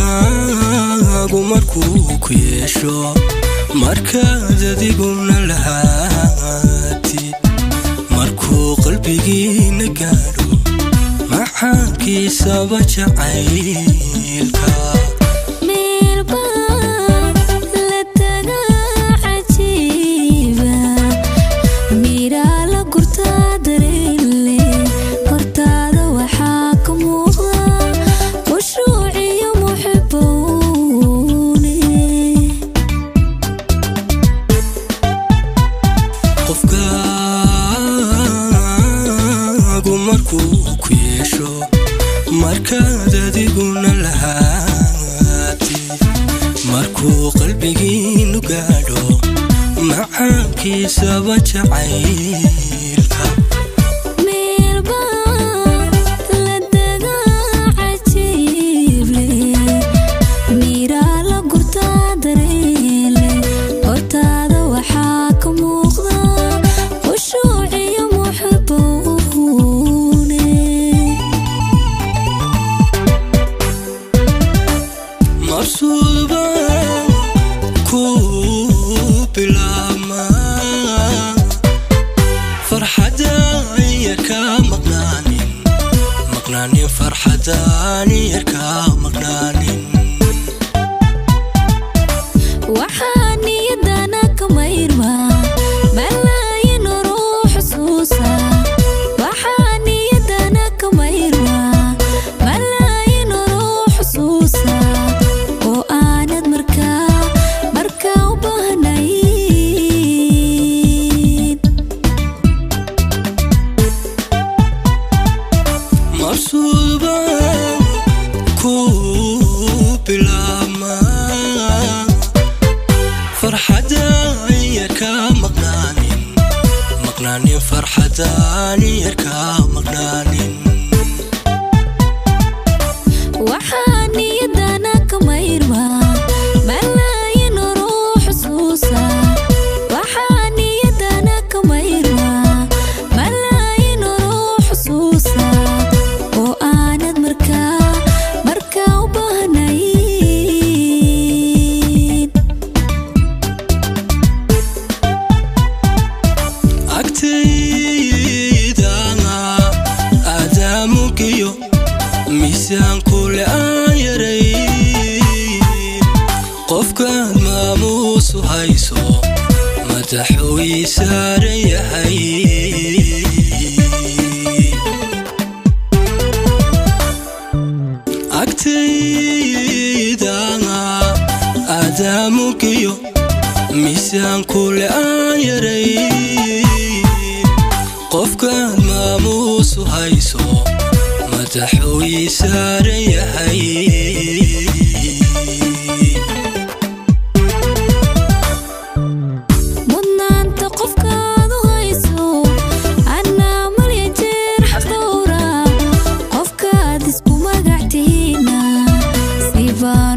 Qofkaagu markuu ku yeesho, markaad adiguna lahaatid, markuu qalbigiina gaadho macaankiisaba jacaylka. Meelbaa la tagaa cajiiba, miraa la gurtaa dareelle, hortaada waxaa ka muuqda khushuuciyo muxibowne. Qofkaagu markuu ku yeesho, markaad adiguna lahaatid, markuu qalbigiinu gaadho macaankiisaba jacaylka. Meelbaa la tagaa cajiible, miraa la gurtaa dareelle, hortaada waxaa ka muuqda khushuuciyo muxibowne. Mabsuuba ku bilaabma farxadaan yarka maqnaanin, maqnaanin, farxadaan yarka maqnaanin. Waxaa niyadana ka mayrma malaayin ruux xusuusa, waxaa niyadana ka mayrma malaayin ruux xusuusa oo aanad markaa u baahnayn. Mabsuuba ku bilaabma farxadaan yarka maqnaanin, maqnaanin, farxadaan yarka maqnaanin. Waxaa niyadana ka mayrma malaayin ruux xusuusa, waxaa niyadana ka mayrma malaayin ruux xusuusa oo aanad markaa u baahnayn. Agtaydana aadaamugiyo miisaanku le-aan yaray, qofkaad maamuusu hayso madaxuu ii saaran yahay. Agtaydana aadaamugiyo miisaanku le-aan yaray, qofkaad maamuusu hayso madaxuu ii saaran yahay. Mudnaanta qofkaad u hayso anaa malya jeer xaqdowra, qofkaad isku magac tihiina si baan